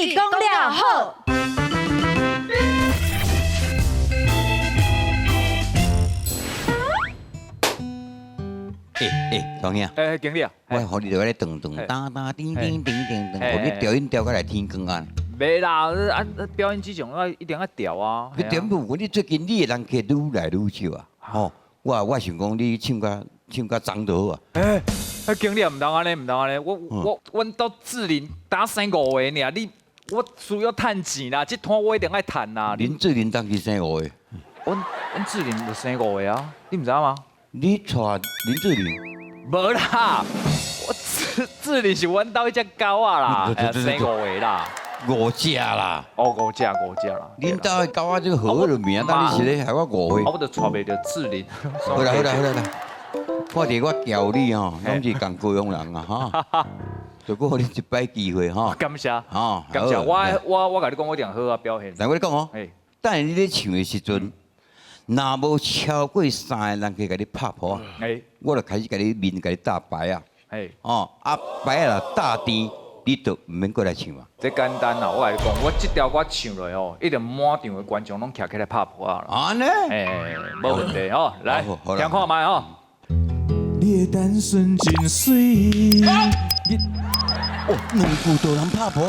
理講了好。欸欸，老兄，欸，經理啊，我予你佇咧噔噔噠噠叮叮叮叮叮，予你調音調到來天光啊！袂啦，啊表演之前我一定愛調啊。你點無？你最近你的人客愈來愈少啊！吼，我想講你唱甲唱甲髒就好啊。欸，經理啊，毋通按呢，毋通按呢，我阮兜志玲打生五個爾，你我需要趁錢啦，這攤我一定愛趁啦。林志玲當時生五個？阮志玲就生五個啊，你毋知影嗎？你娶林志玲？無啦，我志志玲是阮兜彼隻狗仔啦，生五個啦。五隻啦。哦，五隻五隻啦。恁兜的狗仔這個好的名，當你是咧害我誤會。我就娶袂著志玲。好啦好啦好啦，看佇我教你吼，攏是仝高雄人啊哈。就閣予你一擺機會哈。感謝。哈，感謝。我共你講，我一定好好表現。來，我咧講哦。等下你咧唱的時陣，若無超過三个人去共你拍噗仔，我就開始共你面共你搭牌仔。哦，啊牌仔若搭甜，你就毋免閣來唱啊。這簡單啦，我共你講，我這條歌唱落吼，一定滿場的觀眾攏徛起來拍噗仔啦。按呢？欸，無問題吼，來聽看覓吼。你的單純真媠。哦，兩句就人拍噗仔，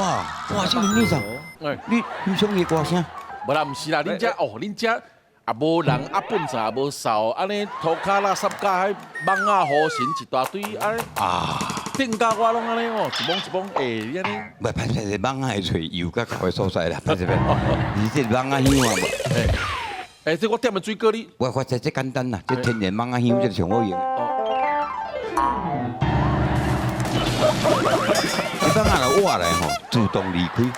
哇！這個女生，你欣賞伊歌聲？無啦，毋是啦，恁遮哦，恁遮。也無人啊，糞掃也無掃，按呢塗跤垃圾甲彼蠓仔雨神一大堆，按呢啊，頂甲我攏按呢哦，一摸一摸，欸，你按呢？袂歹勢，蠓仔會揣油佮厚的所在啦，歹勢歹。你這蠓仔香啊無？欸，這我點的水果你？我發現這簡單啦，這天然蠓仔香這上好用。這蠓仔若活來吼，自動離開。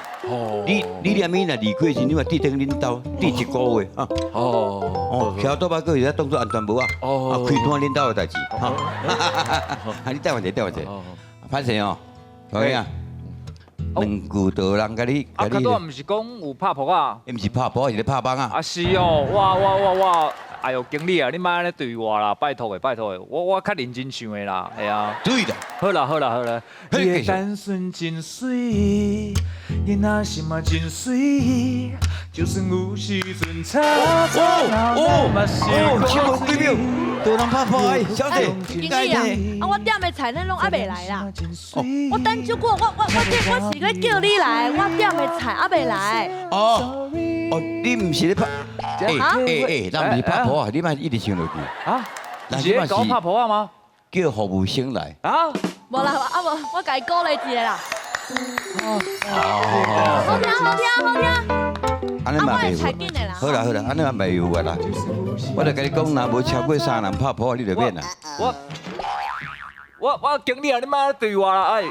你連物若離開時，你嘛佇頂恁兜佇一個月啊。哦哦，徛倒擺閣是當作安全帽啊。哦，開單恁兜的代誌。哈，啊你等我一下，等我一下。歹勢哦，老兄，兩句就人共你。啊，拄仔毋是講有拍噗仔？毋是拍噗，是咧拍蠓仔。啊是哦，我，哎喲，經理啊，你莫按呢對我啦，拜託的，拜託的，我較認真唱的啦，嘿啊。對啦。好啦好啦好啦。你的單純真媠，囡仔心嘛真媠，就算有時陣吵吵鬧鬧嘛是哦，幾秒，多人拍噗仔，小姐。經理啊，啊我點的菜咱攏猶未來啦。我等足久，我是咧叫你來，我點的菜猶未來。哦哦，你毋是咧拍？欸欸欸，咱毋是拍噗仔，你莫一直唱落去。啊？是咧講拍噗仔嗎？叫服務生來。啊？無啦，啊無，我共伊鼓勵一下啦。好聽好聽好聽。按呢嘛袂有。好啦好啦，按呢嘛袂有啊啦。我就共你講，若無超過三人拍噗仔，你就免啦。我經理啊，你莫對我啦，哎，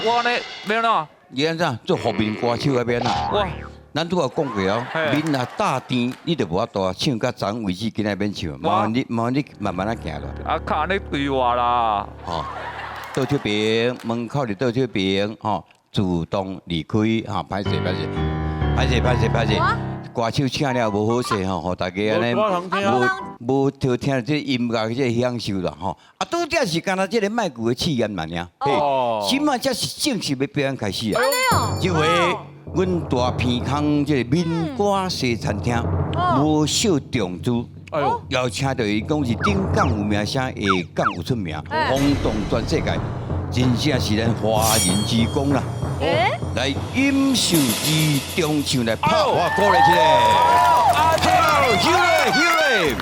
我按呢欲按怎？你按怎做負面歌手那邊啊？我。咱拄仔講過哦，面若搭甜，你就無法度唱到昨為止，今仔免唱。麻煩你，麻煩你慢慢仔行啦。啊，較按呢對我啦。吼，倒手邊門口佇倒手邊，吼，自動離開，吼，歹勢歹勢，歹勢歹勢歹勢。歌手請了無好勢吼，予大家按呢無無聽著這音樂這個享受啦吼。啊，拄才是干焦這個麥古的試驗嘛爾，嘿，這馬才是正式欲表演開始啊。這回阮大鼻空這個民歌西餐廳無少重資，邀請著伊講是頂港有名聲，下港有出名，轟動全世界，真正是咱華人之光啦！來飲秀之中唱來拍我鼓勵一下，好，休嘞休嘞！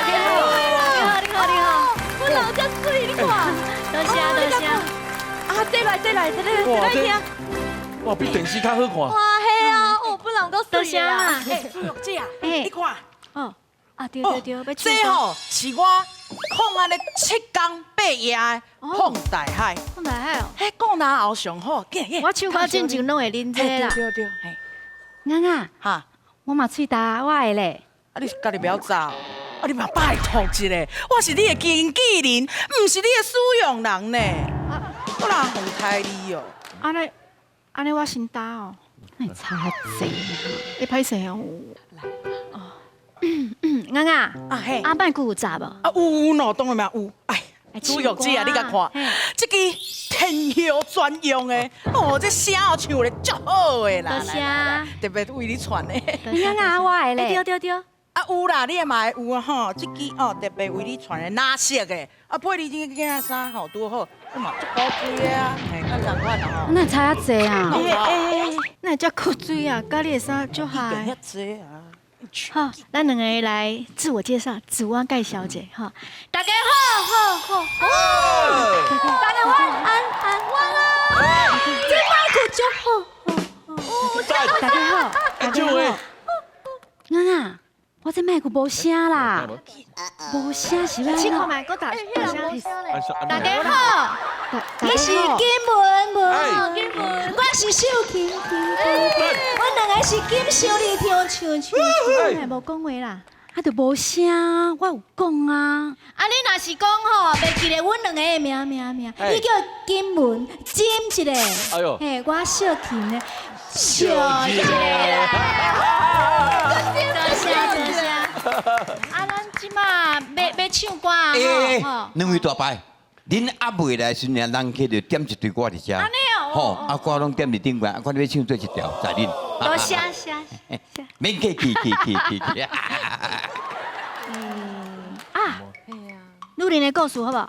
你好你好你好，我老遮媠，你看，多謝多謝。啊，這來這來這來這來聽。哇，比電視較好看。哇，嘿啊，哦，本人閣媠啦。欸，朱玉姐啊，你看，哦，啊對對對，這吼是我控按呢七工八夜的膨大海。膨大海哦。彼顧哪喉上好，我唱歌進前攏會啉這啦。對對對，嬿嬿，哈，我嘛喙焦，我會咧。啊，你家己袂曉走，啊，你嘛拜託一下，我是你的經紀人，毋是你的使用人呢。我哪予刣你哦？按呢，按呢我先焦哦。那會差濟哈？你歹勢哦。來，哦，嬿嬿，啊嘿，阿麥古有炸無？啊有喏，當然嘛有。哎，朱玉姊啊，你共看，這支天后專用的，哦，這聲哦唱咧足好的啦，多謝，特別為你傳的。你啊，我的咧。對對對。啊有啦，你也嘛會有啊吼，這支哦特別為你傳的藍色的，啊配你這件衫吼拄好，你嘛足高貴的啊，嘿，敢同款啊吼。哪會差遐濟啊？哪會遮古錐啊？佮你的衫足合。遐濟啊！好，咱兩个來自我介紹，子汪蓋小姐，哈，大家好，好好好，大家晚安安晚安，這擺褲足好，大家好，大家好，娜娜，我這麥克無聲啦，無聲是欲按怎？大家好，你是金文文，金文，我是秀琴琴，阮兩个是金秀麗唱唱唱，哪會無講話啦？啊，就無聲，我有講啊。啊，你若是講吼，袂記得阮兩個的名名名，你叫金文，金一個，哎呦，嘿，我秀琴呢，秀一個啦。多謝多謝。啊，咱這馬欲唱歌啊，吼。兩位大伯，恁猶未來時陣，人客就點一堆歌佇遮。吼，啊歌攏點佇頂懸，啊看你欲唱佗一條，在恁。多謝謝謝。免客氣，客氣客氣。啊，女人的故事好無？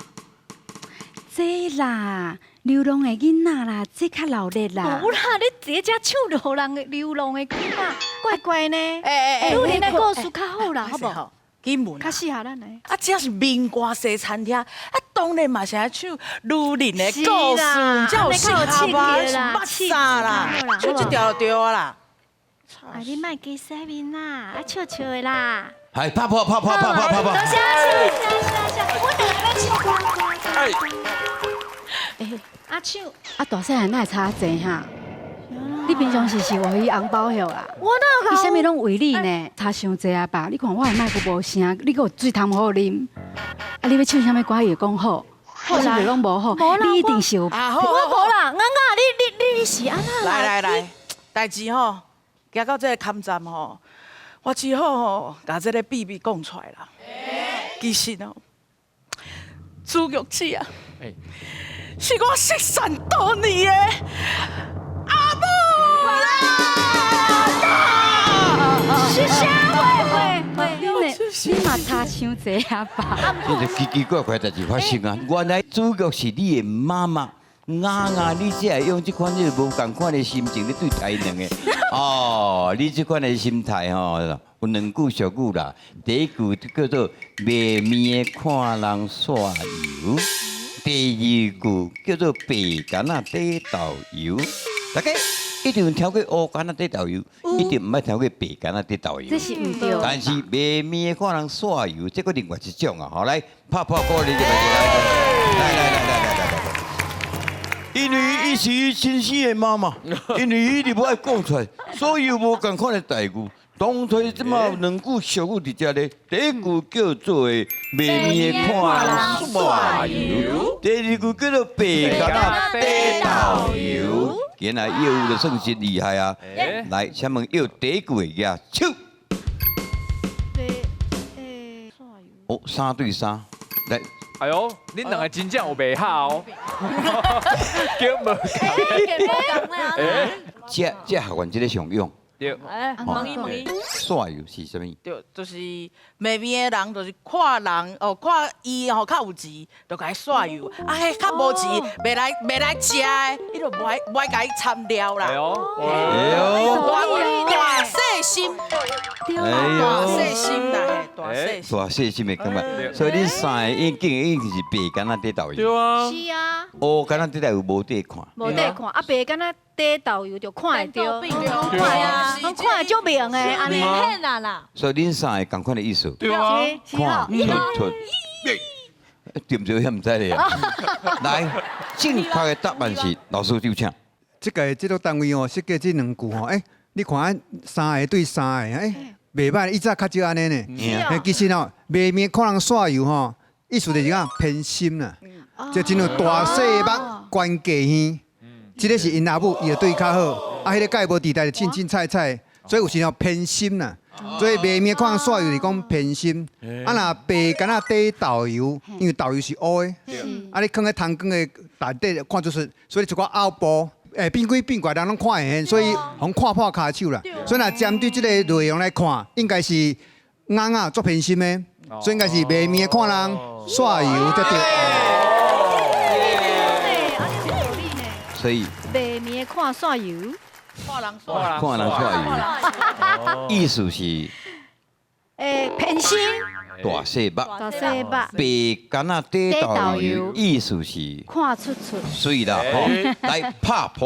這啦，流浪的囡仔啦，這較鬧熱啦。無啦，你這唱流浪的囡仔，怪怪呢。欸，女人的故事較好啦，好無？金文較適合咱的。啊，這是民歌西餐廳，啊，當然嘛是愛唱女人的故事，才有適合啊，是捌啥啦？唱這條就對啊啦。啊，你莫加洗面啦，啊笑笑的啦。係拍破拍破拍破拍破。多謝謝謝謝，我兩个欲唱歌。欸，阿唱，啊大細漢哪會差遮濟哈？你平常時是予伊紅包予啊？我哪有？伊啥物攏為你呢？差傷濟啊吧？你看我的麥閣無聲，你閣有水通予飲。啊，你欲唱啥物歌，伊會講好，我是袂講無好。你一定是有。我無啦，阿阿，你是按怎？來來來，代誌吼，行到這个坎站吼，我只好吼，共這个秘密講出來啦。其實哦，朱玉姊啊，是我失散多年的阿母啦！是啥話？你嘛差傷濟啊吧？這個奇奇怪怪代誌發生啊！原來主角是你的媽媽，阿阿，你才會用這款這個無仝款的心情咧對待𪜶兩個。哦，你這款的心態吼，有兩句俗語啦。第一句叫做賣麵的看人煞油，第二句叫做白矸仔底豆油。大家一定有聽過烏矸仔底豆油，一定毋捌聽過白矸仔底豆油。這是毋對。但是賣麵的看人煞油，這閣另外一種啊！好，來拍破鼓你就來來來來來來來。因為伊是伊親生的媽媽，因為伊一直無愛講出來，所以無仝款的待遇。當初這馬有兩句俗語佇遮咧，第一句叫做賣麵的看人煞油，第二句叫做白矸仔底豆油。原來業務就算真厲害啊！來，請問藥第一句的舉手。哦，3對3，來。哎呦，恁兩个真正有袂合哦。叫無？這這學員這个上用。對。問伊問伊。煞油是啥物？對，就是賣麵的人，就是看人哦，看伊吼較有錢，就共伊煞油；啊，彼較無錢，袂來食的，伊就無愛共伊摻料啦。哎呦，大細心，大細心啦，大細心。大細心的感覺，所以恁三个已經已經是白矸仔底豆油。對啊。是啊。烏矸仔底豆油無得看。無得看，啊白矸仔底豆油就看會著。對啊，攏看會足明的，按呢。騙啊啦。所以恁三个仝款的意思。對啊。看出出，對毋對？遐毋知咧。來，正確的答案是老師就請。這個這個單位哦，設計這兩句吼，欸，你看三個對三個，欸，袂䆀，以前較少按呢呢。其實哦，賣麵看人煞油吼，意思就是講偏心啦，就親像大細目懸低耳，這个是𪜶阿母，伊就對較好，啊，彼个蓋無佇內，凊凊彩彩，所以有時候偏心啦。所以袂眠看人煞油是講偏心。啊，若白柑仔底豆油，因為豆油是烏的，啊，你囥喺窗光的內底看出出，所以一寡凹部，變鬼變怪人攏看會現，所以予看破跤手啦。所以若針對這個內容來看，應該是尪仔足偏心的，所以應該是袂眠看人煞油才對。所以袂眠看煞油，看人煞看人煞油，意思是偏心，大細目，大細目，白柑仔底豆油，意思是看出出，水啦，吼，來拍破。